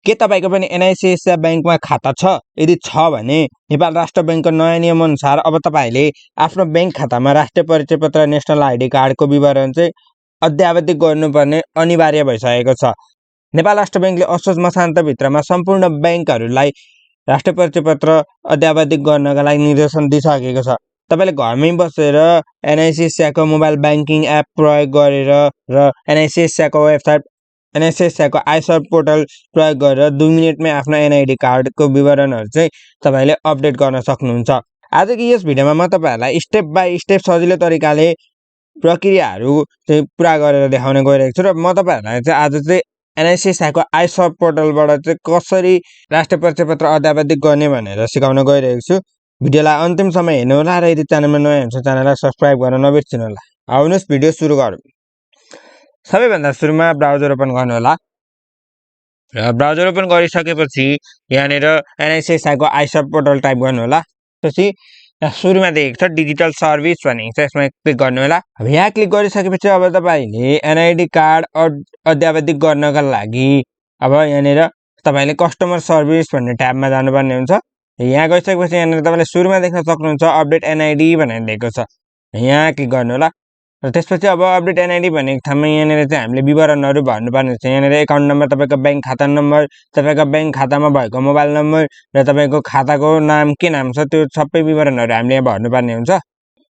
के तपाईको पनि एनआइसिआइसिआई बैंकमा खाता छ? यदि छ भने नेपाल राष्ट्र बैंकको नयाँ नियम अनुसार अब तपाईले आफ्नो बैंक खातामा राष्ट्रिय परिचय पत्र, नेशनल आइडी कार्डको विवरण चाहिँ अद्यावधिक गर्नुपर्ने अनिवार्य भइसकेको छ। नेपाल राष्ट्र बैंकले असोज मसान्तभित्रमा सम्पूर्ण बैंकहरूलाई राष्ट्रिय परिचय पत्र अद्यावधिक गर्नका लागि निर्देशन दिइसकेको छ। तपाईले घरमै बसेर एनआइसिआइसिआईको मोबाइल बैंकिङ एप प्रयोग गरेर र एनआइसिआइसिआईको वेबसाइट एनआइसिआइसिआईको आइसर्भ पोर्टल प्रयोग गरेर 2 मिनेटमै आफ्नो एनआइडी कार्डको विवरणहरू चाहिँ तपाईले अपडेट गर्न सक्नुहुन्छ। आजको यस भिडियोमा म तपाईहरुलाई स्टेप बाइ स्टेप सजिलो तरिकाले प्रक्रियाहरू चाहिँ पुरा गरेर देखाउन गइरहेको छु र म तपाईहरुलाई चाहिँ आज चाहिँ एनआइसिआइसिआईको आइसर्भ पोर्टलबाट चाहिँ कसरी राष्ट्रिय परिचय पत्र अद्यावधिक गर्ने भनेर सिकाउन गइरहेको छु। भिडियोलाई अन्तिमसम्म हेर्नु होला र यदि च्यानलमा नयाँ हुनुहुन्छ च्यानललाई सब्स्क्राइब गर्न नबिर्सिनु होला। आउनुहोस् भिडियो सुरु गरौँ। सबैभन्दा सुरुमा ब्राउजर ओपन गर्नु होला र ब्राउजर ओपन गरिसकेपछि यहाँनिर एनआइसिआइसिआईको आइसर्भ पोर्टल टाइप गर्नु होला। त्यसपछि सुरुमा देखेको छ डिजिटल सर्भिस भनेको छ, यसमा क्लिक गर्नु होला। अब यहाँ क्लिक गरिसकेपछि अब तपाईले एनआइडी कार्ड अद्यावधिक गर्नका लागि अब यहाँनिर तपाईले कस्टमर सर्भिस भन्ने ट्याबमा जानुपर्ने हुन्छ। यहाँ गइसकेपछि यहाँनिर तपाईले सुरुमा देख्न सक्नुहुन्छ अपडेट एनआइडी भनेर दिएको छ, यहाँ क्लिक गर्नु होला। र त्यसपछि अब अपडेट एनआइडी भनेको ठाउँमा यहाँनिर चाहिँ हामीले विवरणहरू भर्नुपर्ने छ। यहाँनिर एकाउन्ट नम्बर, तपाईको बैंक खाता नम्बर, तपाईको बैंक खातामा भएको मोबाइल नम्बर र तपाईको खाताको नाम के नाम छ त्यो सबै विवरणहरू हामीले यहाँ भर्नुपर्ने हुन्छ।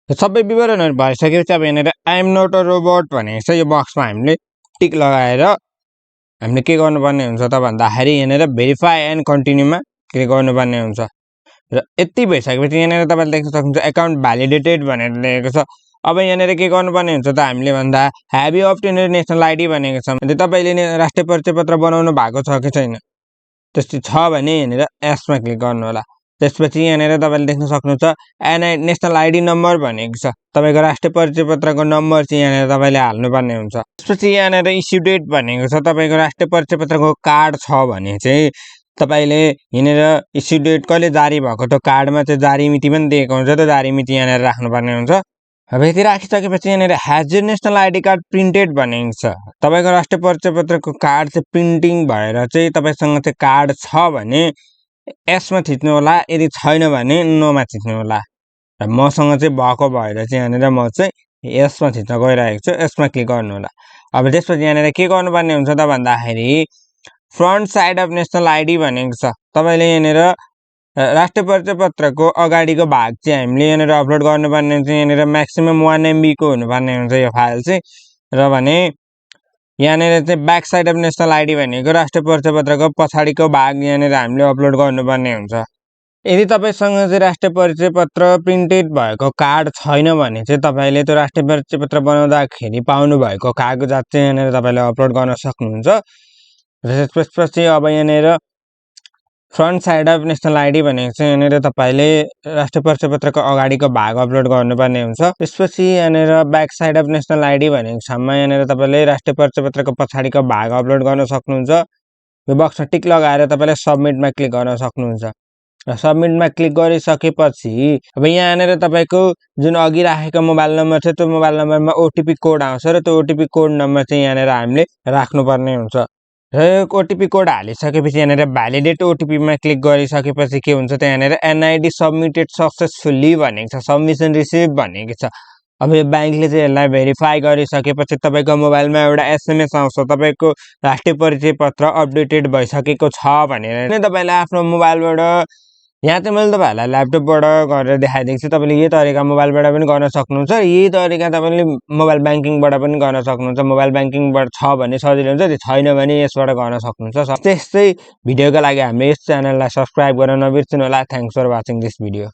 सबै विवरणहरू भरिसकेपछि अब यहाँनिर I am not a robot भनेको छ यो बक्समा हामीले टिक लगाएर हामीले के गर्नुपर्ने हुन्छ त भन्दाखेरि यहाँनिर भेरिफाई एन्ड कन्टिन्यूमा क्लिक गर्नुपर्ने हुन्छ। र यति भइसकेपछि यहाँनिर तपाईले देख्न सक्नुहुन्छ एकाउन्ट भ्यालिडेटेड भनेर लेखेको छ। अब यहाँनिर के गर्नुपर्ने हुन्छ त हामीले भन्दा have you obtained national ID भनेको छ। यदि तपाईले राष्ट्रिय परिचय पत्र बनाउनु भएको छ कि छैन, त्यस्तै छ भने यहाँनिर यसमा क्लिक गर्नु होला। त्यसपछि यहाँनिर तपाईले देख्न सक्नुहुन्छ नेशनल आइडी नम्बर भनेको छ, तपाईको राष्ट्रिय परिचय पत्रको नम्बर चाहिँ यहाँनिर तपाईले हाल्नुपर्ने हुन्छ। त्यसपछि यहाँनिर इस्यु डेट भनेको छ, तपाईको राष्ट्रिय परिचय पत्रको कार्ड छ भने चाहिँ तपाईले यहाँनिर इस्यु डेट कहिले जारी भएको त्यो कार्डमा चाहिँ जारी मिति पनि दिएको हुन्छ, त्यो जारी मिति यहाँनिर राख्नुपर्ने हुन्छ। अब यति राखिसकेपछि यहाँनिर has your national ID card printed भनेको छ, तपाईको राष्ट्रिय परिचय पत्रको कार्ड चाहिँ प्रिन्टिङ भएर चाहिँ तपाईसँग चाहिँ कार्ड छ भने यसमा थिच्नु होला, यदि छैन भने नोमा थिच्नु होला। र मसँग चाहिँ भएको भएर चाहिँ यहाँनिर म चाहिँ यसमा थिच्न गइरहेको छु, यसमा क्लिक गर्नु होला। अब त्यसपछि यहाँनिर के गर्नुपर्ने हुन्छ त भन्दाखेरि front side of national ID भनेको छ, तपाईले यहाँनिर राष्ट्रिय परिचय पत्रको अगाडिको भाग चाहिँ हामीले यहाँनिर अपलोड गर्नुपर्ने हुन्छ। यहाँनिर म्याक्सिमम 1 MB को हुनुपर्ने हुन्छ यो फाइल चाहिँ। र भने यहाँनिर चाहिँ back side of national ID भनेको राष्ट्रिय परिचय पत्रको पछाडिको भाग यहाँनिर हामीले अपलोड गर्नुपर्ने हुन्छ। यदि तपाईसँग चाहिँ राष्ट्रिय परिचय पत्र प्रिन्टेड भएको कार्ड छैन भने चाहिँ तपाईले त्यो राष्ट्रिय परिचय पत्र बनाउँदाखेरि पाउनु भएको कागजात चाहिँ यहाँनिर तपाईले अपलोड गर्न सक्नुहुन्छ। त्यसपछि अब यहाँनिर front side of national ID भनेको चाहिँ यहाँनिर तपाईले राष्ट्रिय परिचय पत्रको अगाडिको भाग अपलोड गर्नुपर्ने हुन्छ। त्यसपछि यहाँनिर back side of national ID भनेको ठाउँमा यहाँनिर तपाईले राष्ट्रिय परिचय पत्रको पछाडिको भाग अपलोड गर्न सक्नुहुन्छ। यो बक्समा टिक लगाएर तपाईले सबमिटमा क्लिक गर्न सक्नुहुन्छ। र सबमिटमा क्लिक गरिसकेपछि अब यहाँनिर तपाईको जुन अघि राखेको मोबाइल नम्बर छ त्यो मोबाइल नम्बरमा ओटिपी कोड आउँछ र त्यो ओटिपी कोड नम्बर चाहिँ यहाँनिर हामीले राख्नुपर्ने हुन्छ। र यो ओटिपी कोड हालिसकेपछि यहाँनिर भ्यालिडेट ओटिपीमा क्लिक गरिसकेपछि के हुन्छ त यहाँनिर एनआइडी सबमिटेड सक्सेसफुल्ली भनेको छ, सबमिसन रिसिभ भनेको छ। अब यो बैंकले चाहिँ यसलाई भेरिफाई गरिसकेपछि तपाईको मोबाइलमा एउटा एसएमएस आउँछ, तपाईको राष्ट्रिय परिचय पत्र अपडेटेड भइसकेको छ भनेर। तपाईले आफ्नो मोबाइलबाट यहाँ चाहिँ मैले तपाईहरुलाई ल्यापटपबाट गरेर देखाइदिएको छु, तपाईले यही तरिका मोबाइलबाट पनि गर्न सक्नुहुन्छ। यही तरिका तपाईले मोबाइल बैंकिङबाट पनि गर्न सक्नुहुन्छ। मोबाइल बैंकिङबाट छ भने सजिलो हुन्छ, यदि छैन भने यसबाट गर्न सक्नुहुन्छ। त्यस्तै भिडियोको लागि हाम्रो यस च्यानललाई सब्स्क्राइब गर्न नबिर्सनु होला। Thanks for watching this video.